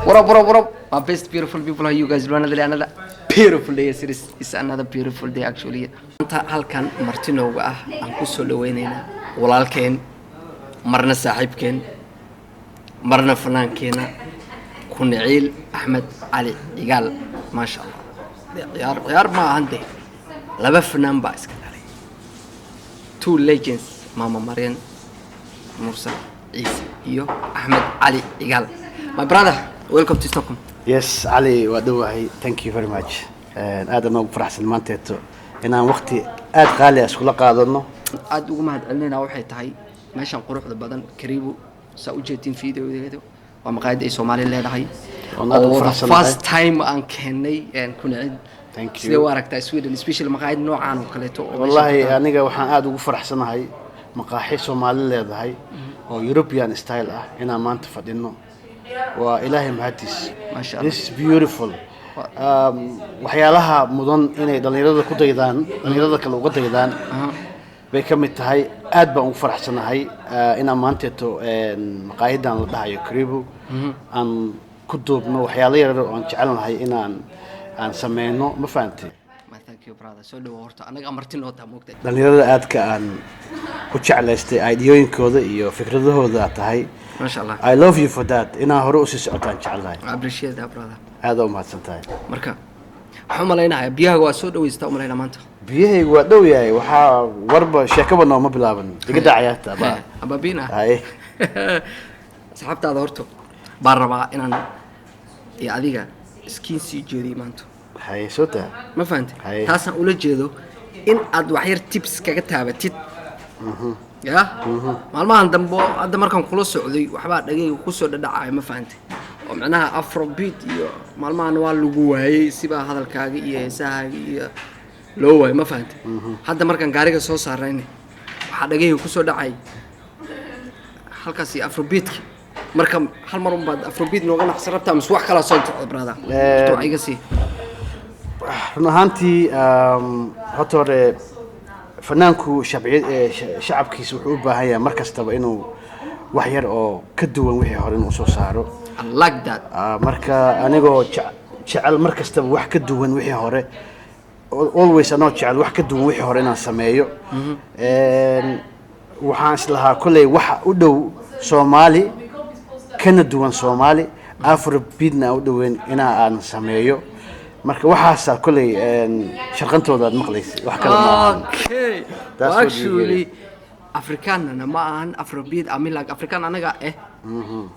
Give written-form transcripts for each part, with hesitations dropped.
What up, what up, what up? My best beautiful people, how you guys doing? Another day, another beautiful day. Yes, it is. It's another beautiful day, actually. Maanta halkan marti nooga ah aan ku soo dhaweynaynaa walaalkeen, marna saaxiibkeen, marna fanaankeena, Kuniciil Axmed Cali Cigaal. Maasha Allah. Dee ciyaar ciyaar ma ahan de. Laba fanaan baa iska dhalay. Two legends, Mama Maryan Mursal Ciise iyo Axmed Cali Cigaal. My brother, welcome to Stockholm. Yes, Cali, waa dhowahay. Thank you very much. Aad aan ugu faraxsan maanteeto inaan waqti aad qaali ah iskula qaadano. Aada ugu mahad celinayna waxay tahay meeshan quruxda badan, Karibu, saa ujeedtiin videodeeda, waa maqaayad ay Soomaali leedahay Waan aad ugu oo the faraxsanahay. first time aan keenay Kuniciil. Thank you. Sidee u aragtaa Sweden, especially maqaayad noocaan oo kaleeto oo meeshan Wallaahi, ku taal? Aniga waxaan aad ugu faraxsanahay maqaaxi Soomaali leedahay oo European style ah inaan maanta fadhino. Waa Ilaahay mahadiis. Masha Allah. This is beautiful. Waxyaalaha mudan inay dhalinyarada ku daydaan, dhalinyarada kale uga daydaan bay ka mid tahay. Aad baan ugu faraxsanahay inaan maanteeto maqaayadan la dhahayo Karibu aan ku duubno waxyaalo yaryar oo aan jecelnahay inaan aan sameyno. Ma fahantay? Ma thank you, brother. Soo dhawo horta, anaga marti noo taa moogtay. Dhalinyarada aadka aan u jeclaystay ideayooyinkooda iyo fikradahooda aad tahay. Maasha Allah. I love you for that. Inaa hore usii socotaan jecelahay. I appreciate that, brother. Aada u mahadsan tahay. Marka waxaan umalaynayaa biyahaaga waa soo dhaweystaa, umalaynaa maanta. Biyahaygu waa dhow yahay. Waxaa warba sheekaba nooma bilaaban. Iga daa ciyaarta ba. Ababina. Haye. Asxaabtaada horta baan rabaa inaan iyo adiga iskiin sii jeediyo maanta. Haye, soo taa. Ma fahantay? Haye. Taasaan ula jeedo in aad waxyar tips kaga taabatid ya maalmahan dambe oo hadda markaan kula socday waxbaa dhagayga kusoo dhadhacaya. Ma fahantay? Oo macnaha afrobeat iyo maalmahan waa lagu waayey, sibaa hadalkaaga iyo heesahaaga iyo loo waayey. Ma fahantay? Hadda markaan gaariga soo saarnayna waxaa dhagayga kusoo dhacay halkaas iyo afrobeatka. Marka hal mar unbaad afrobeat nooga naqsan rabtaa mise wax kalaa soo socda, brother? Horta wax iga sii. Run ahaantii, horta hore fanaanku shacabkiisa wuxuu u baahan yahay mar kastaba inuu wax yar oo ka duwan wixii hore inuu soo saaro. I like that. Marka anigoo jecel mar kastaba wax ka duwan wixii hore, always anoo jecel wax ka duwan wixii hore inaan sameeyo, waxaan islahaa kolley waxa u dhow Soomaali kana duwan Soomaali, afrobeatna aan u dhoweyn inaa aan sameeyo. Marka waxaasaa kolley sharqantooda aad maqlaysay, wax kale ma ahan. That's Well, what you actually get. Afrikaanna ma ahan afrobeat. I mean, like, Afrikaan anaga eh,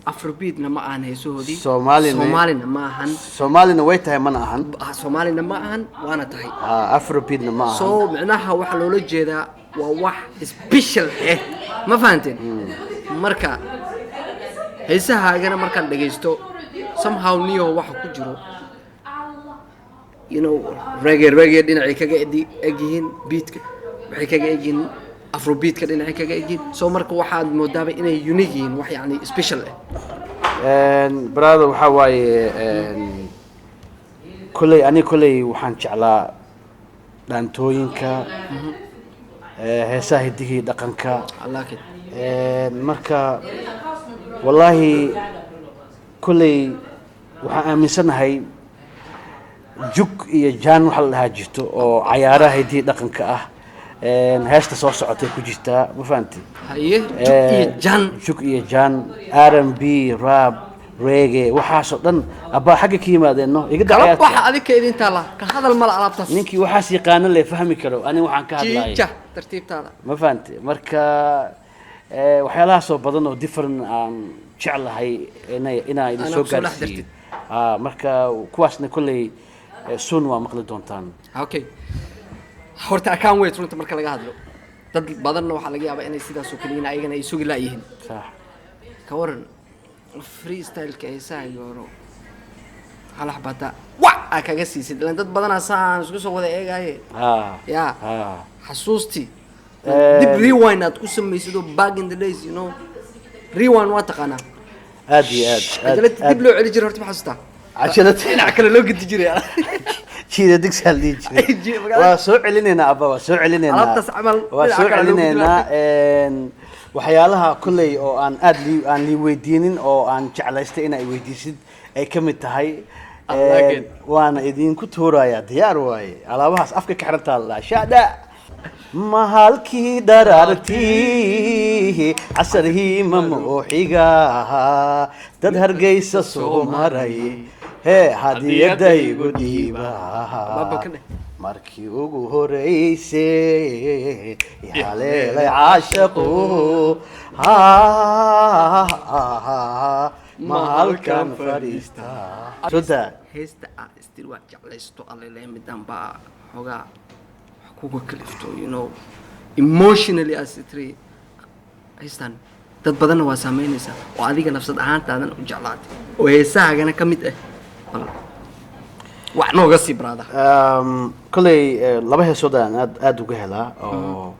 afrobeatna ma ahan heesahoodii. Soomaalina ma ahan. Soomaalina way tahay, mana ahan. Ah, Soomaalina ma ahan, waana tahay. Ah, afrobeatna ma ahan. So micnaha waxaa loola jeedaa waa wax special eh. Ma fahanteen? Marka heesahaagana markaan dhagaysto, somehow niyo waxa ku jiro reggae dhinacay kaga egyihiin, beatka waxay kaga egyihiin, afrobeatka dhinacay kaga egyihiin. So marka waxaad moodaaba inay unique yihiin, wax yacni special ah. Brother, waxaa waaye, kolley ani kolley waxaan jeclaa dhaantooyinka, heesaha hidigii dhaqanka. I like it. Marka wallaahi kolley waxaan aaminsanahay jug iyo jaan waxa la dhahaa jirto oo cayaaraha hidihi dhaqanka ah. Heesta soo socotay ku jirtaa. Ma fahanti? Haye, jug iyo jan. Jug iyo jaan, R&B, rap, reggae, waxaasoo dhan abbaa xagga ka yimaadeen. No iga kala dacayaadka. Baxa adika idin taala, ka hadal mala alaabtaas. Ninkii waxaas yaqaano le fahmi karo ani waxaan ka hadlayo. Jiija tartiibtaada. Ma fahanti? Marka waxyaalahaasoo badan oo different aan jeclahay inay inaa idin Anaa soo kusoo dhex gaarsiiyo. dartid. Marka kuwaasna kolley soon waa maqli doontaan. Okay, horta I can't wait. Runta marka laga hadlo, dad badanna waxaa laga yaabaa inay sidaas oo kaliyiin, ayagana ay sugi laayihiin. Sax. Ka waran freestyleka heesaha yooro halax bata wa aa kaga siisid? Ilan dad badanaa saan isku soo wada eegaaye. Ya xasuustii dib rewind aad ku samaysid oo back in the days, rewind waa taqaanaa? Aad iyo aad aad. Cajalad dib loo celi jiray horta, ma xasuustaa? Cajalad. Dhinac kale loo gedi jiray. Jiida digsaa la dhihi jiray. Waa soo celinaynaa abba, waa soo celinaynaa. Alaabtaas camal waa dhinaca soo kale loo gedi. celinaynaa. Waxyaalaha kolley oo aan aad lii aan lii weydiinin oo aan jeclaystay inay weydiisid ay ka mid tahay. I like it. Waana idinku tuurayaa, diyaar waaye. Alaabahaas afka ka xirantaa la shada mahalkii dharaartii casarhii mamuuxiga dad Hargeysa soo maray hee hadiyadaygu dhiiba. Baaba ka dheh. Markii ugu horeysay haleelay caashaqu ma halkan fadhiistaa soda. Heesta aad istir waa jeclaysto, allele midaan baa xoogaa wax kuga kalifto, emotionally as tiri heestan dad badanna waa saameynaysaa oo adiga nafsad ahaantaadan u jeclaatay oo heesahaagana ka mid ah, bal wax nooga sii, brother. Kolley laba heesood aan aad aada uga helaa oo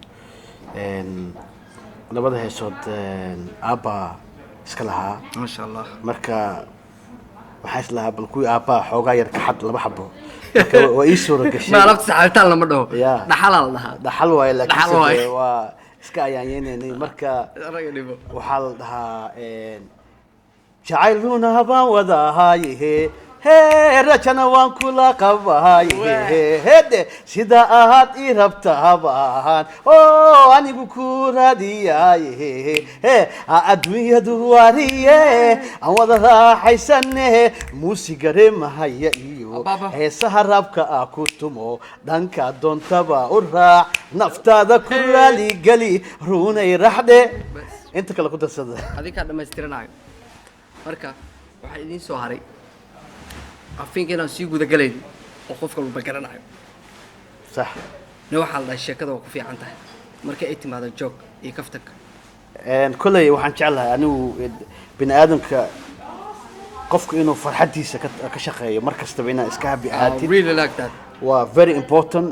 labada heesood aabba iska lahaa. Maasha Allah. Marka waxaa is lahaa bal kuwii aabbaa xoogaa yar ka xad laba xabo. Marka waa ii suura gashay. Ma alabta saxaabitaan lama dhaho. Dhaxalaa la dhahaa. Dhaxal waaye, laakiin Dhaxal waaye. se waa iska ayaanyeynay marka. Raga dhibo. Waxaa la dhahaa jacayl runa baan wadahaaye, hee, rajana waan kula qabaaye, hede sida ahaad ii rabtahabaan oo anigu ku raadiyaaye, he, adduunyadu wariye aan wada raaxaysane, muusigare mahaya iyo Ababa. heesaha raabka ah ku tumo, dhanka doontaba u raac, naftaada ku raaligeli, runay raxdhe. Bas. Inta kale ku darsada. Adinkaa dhammaystiranayo. Marka waxaa idiin soo haray afiinka inaan sii guda galayno oo qof walba garanayo. Sax. Ne waxaa la dhahay sheekada waa ku fiican tahay marka ay timaado joog iyo kaftanka. Kolley waxaan jeclahay anigu bini aadamka qofku inuu farxaddiisa ka shaqeeyo mar kastaba, inaad iska happy I ahaatid. really like that. Waa very important.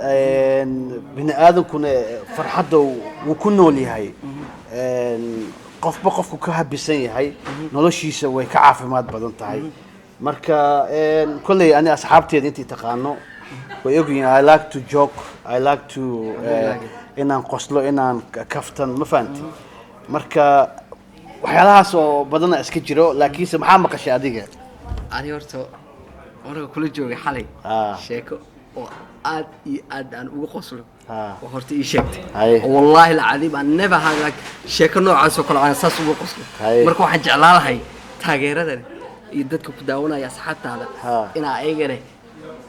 Bini aadamkuna farxadda wuu ku nool yahay. Qofba qofku ka habisan yahay noloshiisa way ka caafimaad badan tahay. Marka kolley ani asxaabteeda intii taqaano way ogyihiin, I like to joke, I like to like it. inaan qoslo, inaan kaftan, ma fahanti? Marka waxyaalahaas oo badana iska jiro, laakiinse maxaa maqashay adiga? Ani horta anaga kula joogay xalay sheeko oo aad iyo aad aan ugu qoslo oo horta ii sheegtay. Oo wallaahi alcadiim aan never had like sheeko noocaas oo kale aan saas ugu qoslo. Marka waxaan jeclaan lahay taageeradan iyo dadka ku daawanaya, asxaabtaada, inaa ayagana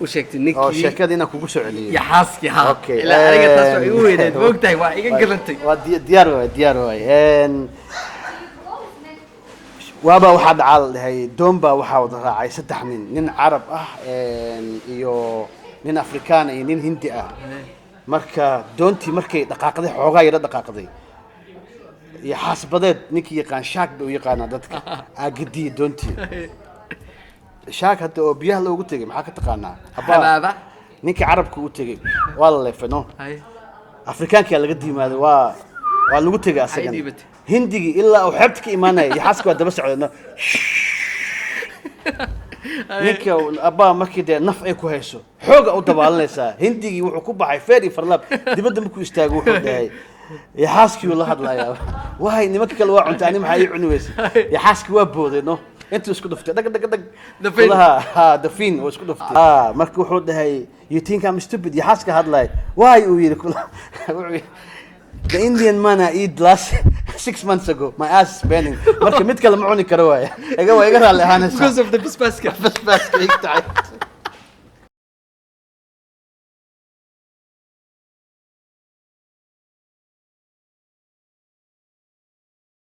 u sheegtay oo ninkii sheekada inaan kugu soo celiyo. Iyo xaaskii, ha. Ilaa aniga taas waa igu weyneed, ma ogtahay, waa iga galantay. Waa diyaar waay, diyaar waay. Waaba waxaa dhacaa la dhahay doon baa waxaa wada raacay saddex nin, nin Carab ah iyo nin Afrikaan iyo nin Hindi ah. Marka doontii markay dhaqaaqday, xoogaa yaro dhaqaaqday iyo xaasbadeed, ninkii yaqaan shark bay u yaqaanaa dadka aagadiya doontii. Shark hadda oo biyaha loogu tegay maxaa ka taqaanaa? Habaa. Habaaba. Ninkii Carabka u tegay waa la leefay, no? Afrikaankaa laga diimaaday, waa lagu tegay asagan. Dhiibatay. Hindigii ilaa uu xeebta ka imaanaya iyo xaaska waa daba socday, no? Ninka abbaa markii dee naf ay ku hayso xooga u dabaalanaysaa. Hindigii wuxuu ku baxay feer iyo farlaab. Dibadda markuu istaago wuxuu dhahay, iyo xaaskii uu la hadlayaa, waay nimanka kale waa cuntay, ani maxaa ii cuni weysay? Iyo xaaskii waa booday, no, intuu isku dhuftay dhag dhag dhag. Dafin. Kulaha ha dafin oo isku dhuftay. Marka wuxuu dhahay, "You think I'm stupid?" Iyo xaaska hadlay, waay uu yidhi kula, wuxuu yidhi, "The Indian man I eat last 6 months ago, my ass is burning." Marka mid kale ma cuni karo waay. Iga waa iga raalli ahaanaysaa. Because of the basbaaska. Basbaaska ig tahay.